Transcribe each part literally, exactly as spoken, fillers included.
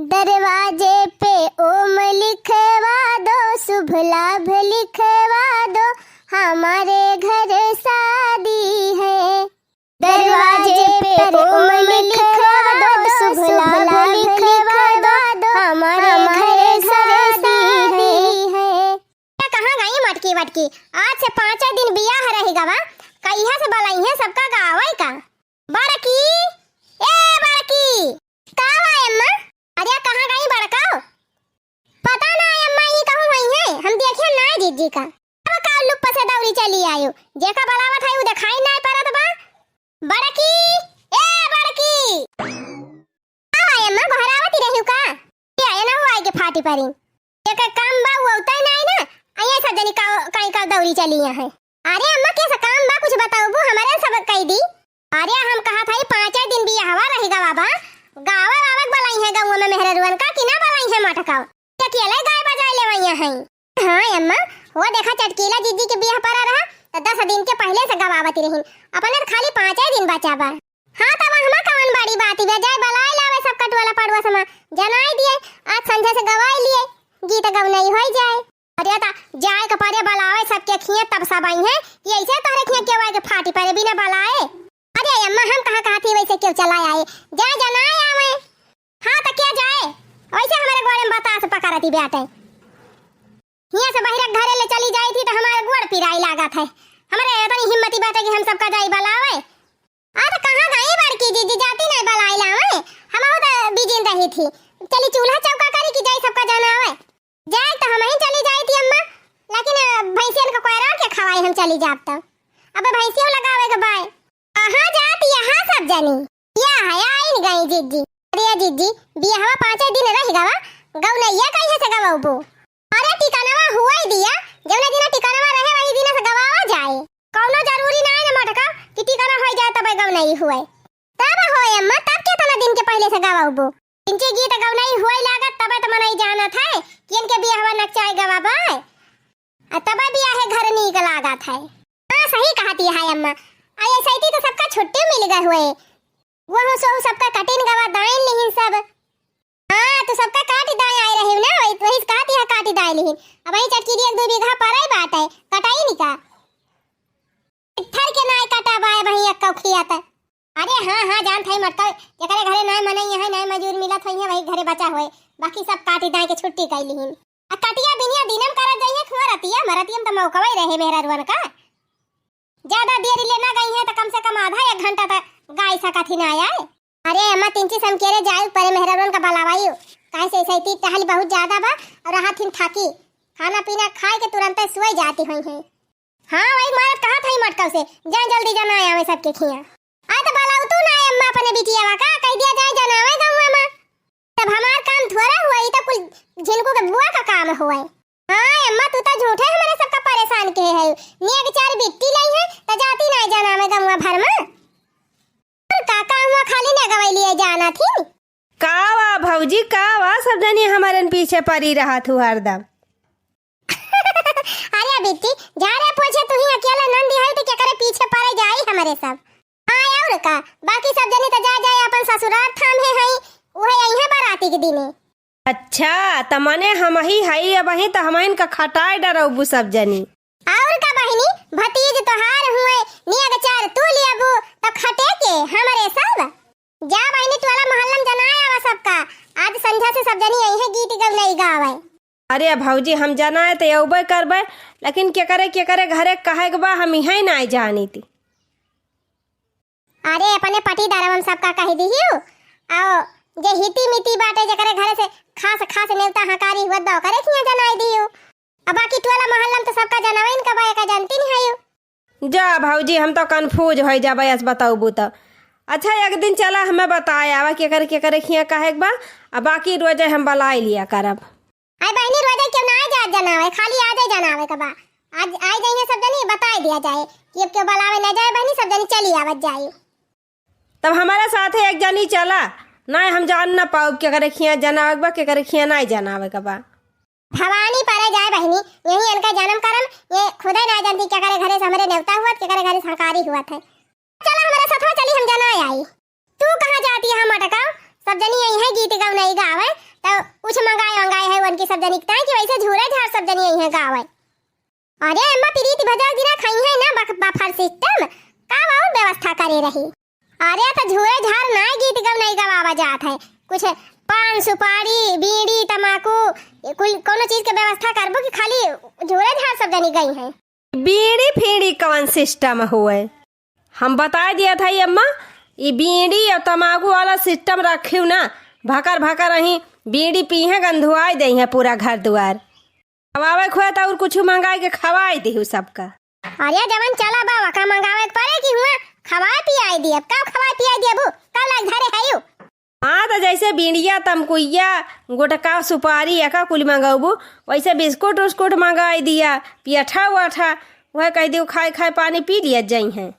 दरवाजे पे ओम लिखवा दो, शुभ लाभ लिखवा दो, हमारे घर शादी है। दरवाजे पे ओम लिखवा दो, शुभ लाभ लिखवा दो, हमारे घर शादी है। कहाँ गई मटकी वटकी? आज से पाँचे दिन बियाह रहि गवा, कहिया से बलइहें सबका गावइ का? बड़की, ए बड़की। का बा अम्मा? अरे कहाँ गई बड़का? पता नाइ अम्मा, ई कहूँ होइहें, हम देखे नाइ जिज्जी का। अब का लुप्प से दौरी चली आयो, जेका बलावत है उ देखाई नाइ परत बा। बड़की, ए बड़की। का बा अम्मा, गोहरावती रहिउ का? ए, ए ना हुआ के फाटी परी। जेकर काम बा, उ अउतइ नाइ ना। अइया सब जनी का, कहीं का दौरी चली यहाँ। अरे अम्मा, के सा काम बा, कुछ बतउबू, हमरे सब कहि दी। अरे हम कहत हई, पाँचे दिन बियाहवा रहि गवा बा, गावे वावे के बलइहें गउवा में मेहररुअन का कि ना बलइहें मटकाओ? अकेले गाय बजाए लेवइया हई। हाँ अम्मा, हो देखा चटकीला जिज्जी के बियाह परा रहा, त दस दिन के पहिले से गवावत रहिन। अपने त खाली पाँचे दिन बचा बा। हाँ, तब हमा कवन बड़ी बात बा, जाए बलाए लावे सब कटुआला पड़ुआ समा, जनाई दिए, आज संझा से गवाई लिए, गीत गवनई होई जाए। अरे ता जाए के परे बलावे सबके खिया, तब सब अइहें कि अइसे तोहरे खिया केउ आए के फाटी परे बिना बलाए। अरे अम्मा, हम कहाँ कहत ही वइसे केउ चला आए, जाए जनाए आवे। हाँ त क्या जाए, वइसे हमरे गोड़े में बतास पकड़ती बाटे। हियाँ से बहिरा घरे ले चली जाई थी त हमारे गोड़ पिराई लागत है। हमरे इतनी हिम्मती बाटे कि हम सबका जाई बलावे। आ त कहाँ गई बड़की जिज्जी, जाती नाइ बलाई लावे। हमहू त बिजिन रही थी। चली चूल्हा चौका करी कि जाई सबका जनावे। जाए त हमहीं चली जाई थी अम्मा, लेकिन, अ, भैंसियन का कोयरा के खवाई हम चली जाब त। अब भैंसियो लगावे के बाय। कहाँ जात यहाँ सब जनी? या है आइन गई जिज्जी। अरे जिज्जी, बियाहवा पाँचे दिन रहि गवा, गवनइया कहिया से गवउबू? अरे टिकनवा हुआई दिया, जौने दिना टिकनवा रहे वही दिना से गवावा जाए। कौनो जरूरी नाइ न मटका कि टिकना होई जाए तबे गवनई हुए। तब होए अम्मा, तब केतना दिन के पहिले से गवउबू? इनके गीत गवनई हुआई लागत तबे त मनई जानत है कि इनके बियाहवा नकचाए गवा बाय। आ तब बियाहे घर नीक लागत है। हाँ, सही कहती है अम्मा। आ ऐसैती तो सबका छुट्टी मिल गए हुए। वहू सो सबका कटिन गवा दाइन लिहिन सब। हाँ, तो सबका काटी दाए आए रही ना, वही, वही कहती है काटी दाए लिहिन। अब वही चटकीरी एक दो बीघा परई बाटे, कटाई निका। थर के नाय कटा बाए वही एक कौ खिया त। अरे हाँ, हाँ, जानत है मटका, जेकरे घरे नाय मनई है, नाय मजूर मिलत होई है, वही घरे बचा होए। बाकी सब काटी दाए के छुट्टी कई लिहिन। आ कटिया बिनिया दिनम करत जइहे, खुआ रतिया, मरतियम त मौकवई रहे मेहररुअन का। ज्यादा देरी ले ना गई है त कम से कम आधा एक घंटा त गाई सकत ही ना आए। अरे अम्मा, तिनची समकेरे जायु परे मेहररुअन का बलावायु। काहे से ऐसे इतनी टहल बहुत ज्यादा बा और राहत हिन थाकी। खाना पीना खाए के तुरंते सोई जाती होई है। हाँ, वही मारत कहत है मटकव से, जा जल्दी जनाए आवे सबके खिया। आए त बलाउ तू ना अम्मा अपने बिटिया का, कह दिया जाए जनावे गौवा मा। तब हमार काम थोड़ा हुआ, ई त कुल झिनकू के बुआ का काम हुआ। हाँ अम्मा, तू त झूठे हमरे सबका परेशान के है। नेग चार बिट्टी लई है, त जाती नाय जाना में गौवा भर में। और का काम हुआ, खाली नेगवई लिए जाना थी। का वा भौजी, का वा, सब जनी हमरन पीछे परी रहत हु हरदम। अरे बिट्टी, जा रे पोछे, तू ही अकेले नंदी है त केकरे पीछे परे जाई हमरे सब। हाँ, और का? बाकी सब जनी त जा जाए अपन ससुराल थाम्हे हई, उहे अइहे बाराती के दिने। अच्छा, त मने हमही हई अबहीं, त हमहिन का खटाए डरउबू सब जनी। और का बहिनी, भतीज तोहार हुए, नियग चार तू लियबू, त खटे के हमरे सब। जा बहिनी, टोला मोहल्ला में जनाए आवा सबका, आज संझा से सब जनी अइहे गीत गवनई गावे। अरे भौजी, हम जनाए त अउबे करबे, लेकिन केकरे केकरे घरे कहे के बा, हम इहे नाय जानी थी। अरे, अपने पटीदारवन सबका कहि दिहिउ, अउ जे हिती मिती बाटे, जेकरे घरे से खास खास नेवता हकारी हुआ, दो करे खिया जनाई दिहिउ। अब बाकी टोला मोहल्ला में तो सबका जनवइन का बा, एका जनती नहीं हइउ। जा भौजी, हम तो confuse होइ जाबे, अस बतउबू त। अच्छा, एक दिन चला, हमें बताए आवा, केकर केकर खिया कहे के बा, आ बाकी रोजे हम बलाई लिया करब। आई बहिनी, रोजे केउ ना जात जनावे, खाली आजे जनावे के बा। आज आई जाइए सब जनी, बताए दिया जाए कि अब केउ बलावे ना जाए बहिनी, सब जनी चली आवत जाए। तब हमारे साथे एक जनी चला, ना हम जान ना पाउब केकरे खिया जनावे के बा, केकरे खिया ना जनावे के बा। भवानी परे जाए बहिनी, यही इनका जन्म करम, ये खुदे ना जानती केकरे घरे से हमरे नेवता हुआ, केकरे घरे से हकारी हुआ थे। चला हमरे साथवा चली, हम जनाए आई। तू कहाँ जाती है मटका? सब जनी अइहे गीत गवनई गावे, तो कुछ मंगाए वंगाए है उनकी सब जनी के ताई कि वैसे झूरे झार सब जनी अइहैं गावै। अरे अम्मा, प्रीति भजो दिना खइहैं ना बक-, बफर system, का और व्यवस्था करे रही? अरे तो झूरे झार नाय गीत गवनई गवावा जात है, कुछ पान सुपारी बीड़ी तमाकू कुल कोनो चीज के व्यवस्था करबू कि खाली झूरे झार सब जनी गइहैं? बीड़ी फीड़ी कवन system हुए? हम बताए दिया था अम्मा, ई बीड़ी और तमाकू वाला system रखियो ना, भकर भकर अहीं बीड़ी पीहैं, गंधुआई देइहैं पूरा घर दुआर। खवावे के होए त और कुछ मंगाई के खवाई दिहु सबका। अरे जवन चला बा, वका मंगावे के परे कि हुआ खवाए पियाई दिया, अब का खवाए पियाई दिया बू, का लाग धरे है यू? हाँ, त जैसे बीड़िया, तमकुइया, गुटका, सुपारी, एका कुल मंगौबू, वैसे बिस्कुट उस्कुट मंगाई दिया, पियठा उठा, वह कह दियो खाए खाए पानी पी लिया जइहैं।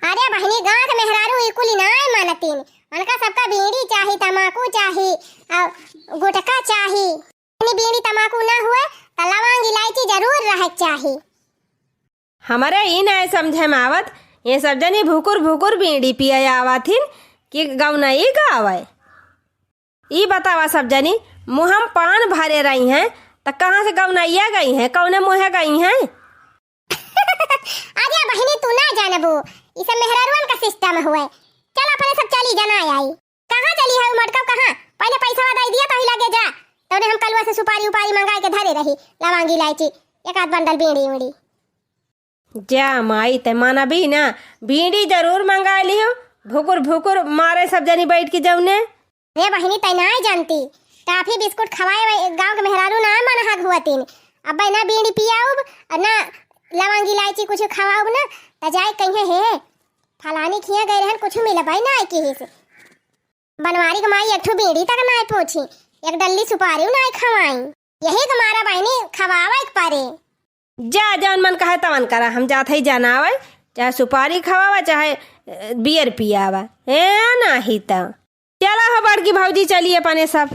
अरे बहिनी, गाँव के मेहरारू ई कुली नाय मानतीन। उनका सबका बीड़ी चाही, तमाकू चाही, और गुटखा चाही। बहिनी, बीड़ी तमाकू ना हुए, त लवांग इलायची जरूर रहे के चाही। हमरे ई नाय समझे में आवत, ये सब जनी भुकुर भुकुर बीड़ी पिए आवत हिन कि गौनई गावे। ई बतावा सब जनी, मुँह में पान भरे रही हैं, त कहाँ से गौनैया गई हैं, कौने मुँहे गई हैं? अरे बहिनी, तू ना जानबू, ई सब मेहरारुअन का system हुए। चल अपने सब चली जना आई। कहाँ चली है उ मटकब, कहाँ? पहले पैसा दे दिया तभी लगे जा, तौने हम कलुआ से सुपारी उपारी मंगाए के धरे रही, लवांगी इलायची, एक आध बंडल बीड़ी उड़ी। जा माई, ते मानबी ना, बीड़ी जरूर मंगा लियो, भुकुर भुकुर मारे सब जनी बैठ के जौने। रे बहिनी, तै नाय जानती, टाफी बिस्कुट खवाए वाले गाँव के मेहरारू ना मन हग हुअतिन। अब्बे ना बीड़ी पियाउब, और ना लवंग इलायची कुछ खवाउब ना, त जाए कहिए, "हे, फलानी खिया गए रहन, कुछ मिलबे ना किहिस।" बनवारी के माई एक ठो बीड़ी तक नाय पोछी, एक डल्ली सुपारी नाय खवाई। यही के मारा बहिनी खवावे के परे। जा, जौन मन कहे तवन करा, हम जात हई जनावे, चाहे सुपारी खवावा, चाहे, अ, बियर पियावा। ए, नाही त। चला हो बड़की भौजी, चली अपने सब।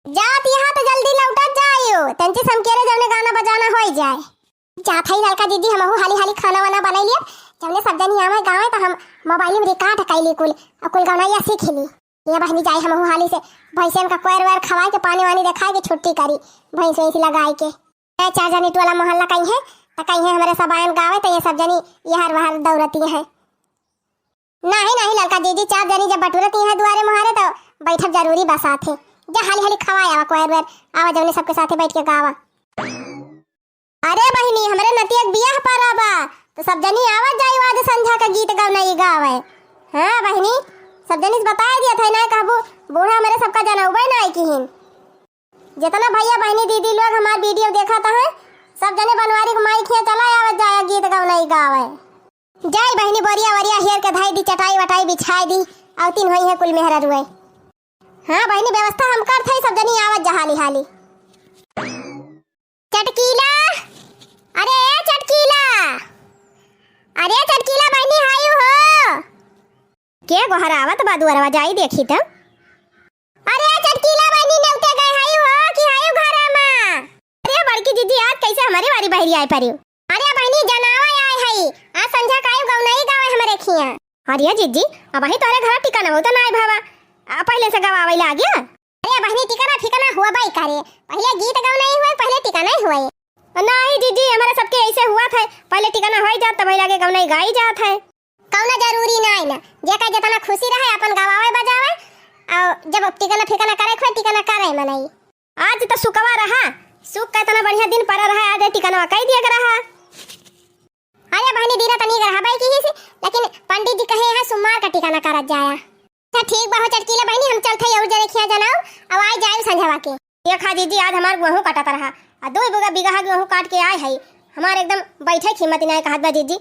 जात यहाँ तो जल्दी लौटत जाइयो, तंची समकेरे जौने गाना बजाना होई जाए। जात हई ललका जीजी, हमहू हाली हाली खाना वाना बनाई लिया, जौने सब जनी आवे गावे तो हम मोबाइल में record कैली कुल, और कुल गौनैया सीख ली। ये बहिनी जाई हमहू हाली से, भैंसियन का कोयर वोयर खवाए के, पानी वानी देखाए के छुट्टी करी, भैंस वैंस लगाए के। ए, चार जनी टोला मोहल्ला कहीं है, त कहीं है हमरे सब आयन गावे, त ये सब जनी यहर वहर दौड़ती है। नाही, नाही, ललका जीजी, चार जनी जब बटुरती है दुआरे मुहारे, त बैठब जरूरी बा साथे। जा हाली हाली खवाए आवा कोयर वोयर, आवा जौने सबके साथे बैठ के गावा। अरे बहिनी, हमरे नतिया के बियाह परा बा, त सब जनी आवत जाई आज संझा का गीत गवनई गावे। हाँ बहिनी, सब जनी से बताए दिया था, ना कहबू बूढ़ा हमरे सबका जनउबे ना किहिन। जितना भैया बहिनी दीदी लोग हमार video देखत हैं, सब जने बनवारी के माई खिया चला आवत जाया गीत गवनई गावे। जाई बहिनी, बोरिया वरिया हेर के धाई दी, चटाई वटाई बिछाई दी, अवतीन होई है कुल मेहररुए। हाँ बहिनी, व्यवस्था हम करत हई, सब जनी आवत जा हाली हाली। चटकीला, अरे ए चटकीला, अरे चटकीला बहिनी हायू हो। के गोहरावत बा दुअरवा, जाई देखी त। अरे चटकीला बहिनी, नेवते गए हायू हो कि हायू घरा मा? अरे बड़की जीजी, आज कैसे हमरे वारी बहरी आए पड़ियो? अरे बहिनी, जनावा आए हई, आज संझा कायू गौनई गावे हमरे खिया। अरे जीजी, अबही तोरे घर टिकाना बहुत नाय भावा, आ, पहले से गवावे लाग गया। अरे बहिनी, टिकाना फिकाना हुआ बाई करे, पहले गीत गौनई हुए, पहले टिकाना हुए। नहीं जीजी, हमारे सबके ऐसे हुआ था, पहले टिकाना होई जात, तब लागे गौनई गाई जात है। कौनो जरूरी नाय ना, जेका जितना खुशी रहे अपन गवावे बजावे, और जब टिकाना फिकाना करे खोए, टिकाना करे मनई। आज त सुकवा रहा, सुक का इतना बढ़िया दिन पड़ा रहा, आज टिकनवा कई दिया के रहा। अरे बहिनी, दीना तनी रहबे की ही से, लेकिन पंडित जी कहे हैं सोमवार का टिकाना करत जाया। अच्छा ठीक बा हो चटकीला बहिनी, हम चलत हई और जरे खिया जनाओ, अब आई जाए संझवा के। देखा जीजी, आज हमार गेहूं काटत रहा, आ दो बीघा, बीघा गेहूं काट के आए हई, हमार एकदम बैठे की हिम्मत नाय कहत बा जीजी,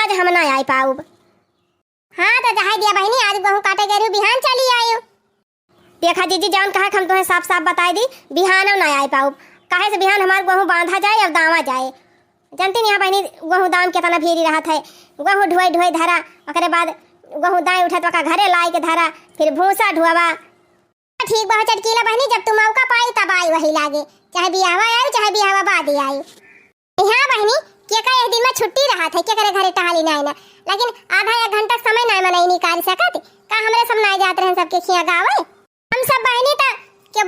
आज हम ना आई पाउब। हाँ, त जाए दिया बहिनी, आज गेहूं काटे गए रहू, बिहान चली आयो। देखा जीजी, जौन कहा हम तुम्हें साफ साफ बताए दी, बिहानो ना आए पाउब, काहे से बिहान हमार गेहूं बांधा जाए और दावा जाए। जानती नहीं बहिनी, गेहूं दाम कितना भीरी रहत है, गेहूं ढोए ढोए धरा, ओकरे बाद गेहूं दाए उठत ओका घरे लाए के धरा, फिर भूसा ढोवा। ठीक बा चटकीला बहिनी, जब तू मौका पाई तब आई वही लागे, चाहे बियाहवा आई चाहे बियाहवा बादे आई। हाँ बहिनी, केका एक दिन में छुट्टी रहत है, केकरे घरे टहली नाय ना, लेकिन आधा एक घंटा के समय नाय मनई निकाल सकत। का हमरे सब नाय जात रहन सबके खिया गावे? हम सब बहिनी त के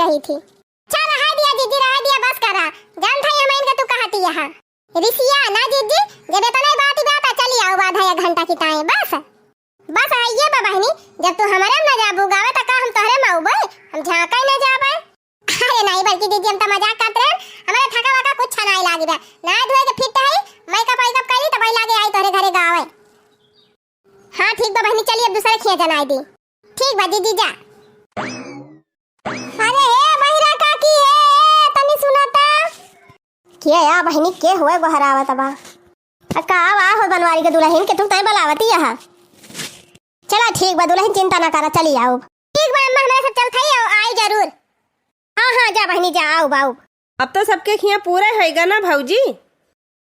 रही थी। अच्छा, रहा दिया जीजी, रहा दिया, बस करा। जानत है हम इनका तू कहती यहाँ। रिसिया ना जीजी, जब इतना ही बात बा, तो चली आउब आधा एक घंटा की ताई, बस। बस आइए बा बहिनी, जब तू हमारे में ना जाबू गावे, तो का हम तोहरे में आउबे? हम झांका ही ना जाबे। अरे नहीं, बल्कि दीदी, हम तो मजाक करत रहे, हमारे थका वका कुछ नहीं लागी बा। नहा धोए के फिट है, मेकअप वेकअप करी, तब लागे आई तोहरे घरे गावे। हाँ ठीक बा बहिनी, चलिए अब दूसरे खिया जनाई दी। ठीक बा दीदी, जा। अरे हे बहिरा काकी, हे, तनी सुना ता। के या बहिनी, के हुए गोहरावत बा? आ का बा हो बनवारी के दुलहिन के तू तय बलावती यहाँ? चला ठीक बा दुलहिन, चिंता ना करा, चली आउब। ठीक बा अम्मा, हमारे सब चलत हई, आउ, आई जरूर। हाँ, हाँ, जा बहिनी, जा, आउब, आउब। अब तो सबके खिया पूरे होइगा ना भौजी?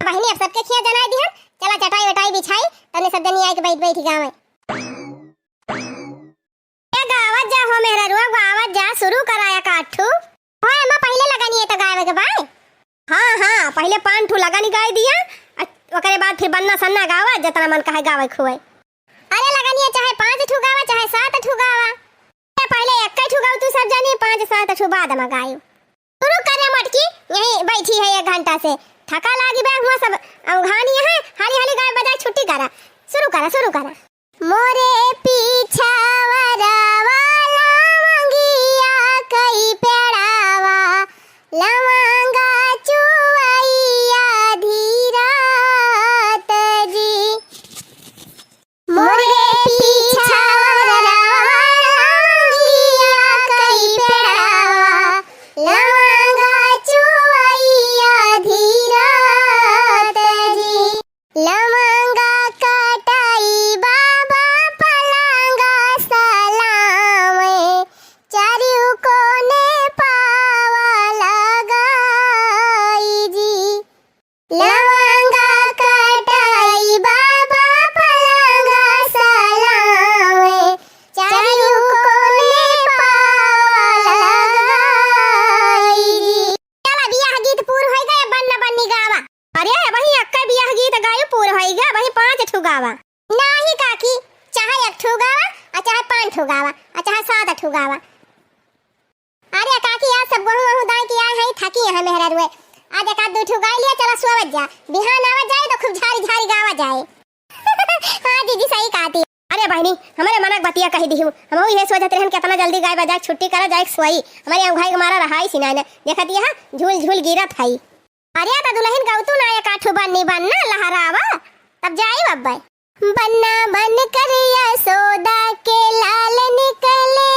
बहिनी, अब सबके खिया जनाई दिहन, चला चटाई वटाई बिछाई, तने सब जनी आइके बैठ, बैठ गावे। ए, गावत जा हो मेहररुआ, गावत जा, शुरू कराया काठू। ओए अम्मा, पहिले लगनी है तो गावे के बाय। हाँ, हाँ, पहिले पाँच ठू लगनी गाय दिया, आ ओकरे बाद फिर बन्ना सन्ना गावा, जितना मन कहे गावे खुए। अरे लगनी है चाहे पाँच ठू गावा, चाहे सात ठू गावा। पहिले एक ठू गाऊ तू सब जानी, पाँच सात ठू बाद में गायू। शुरू करे मटकी, यहीं बैठी है एक घंटा से। थका लागी बे हुआ सब अवघानी है, हाली हाली गाय बजाय छुट्टी करा। शुरू करा, शुरू करा। मोरे पीछा वरवा लवंगिया कई पेड़ावा, लवंगा चुवैया धीरत जी। मोरे पीछा वरवा लवंगिया कई पेड़ावा, लवंगा चुवैया धीरत जी। लवंगा कटाई बाबा पलंगा सलावे, चारिउ कोने पावा लगाई जी। लवंगा कटाई बाबा पलंगा सलावे, चारिउ कोने पावा लगाई जी। चला बियाह गीत पूर होई गए, बन्ना बन्नी गावा। अरे, अबहीं अक्के बियाह गीत गायू पूर होई गया, अबहीं पाँच ठू गावा। नाही काकी, चाहे एक ठू गावा, आ चाहे पाँच ठू गावा, आ चाहे सात ठू गावा। अरे काकी, आज सब गोहूँ वहूँ दाई के आए हैं, थकी यहाँ मेहररुए। आज एक आध दू ठू गाय लिया, चला सोवत जा, बिहान आवत जाए तो खूब झारी झारी गावा जाए। हाँ जीजी, सही कहती। अरे बहिनी, हमरे मनक बतिया कही दिहू, हमहू इहे सोचत रहन कि इतना जल्दी गाय बजाए छुट्टी करा जाए सोई, हमारे अँघाई के मारा रहाई सिनाई न, देखत यहाँ झूल झूल गिरत हई। अरे त दुलहिन गौतू ना एक आठू बन्नी बन्ना लहरावा, तब जाई अब्बे। बन्ना बन कर यशोदा के लाल निकले,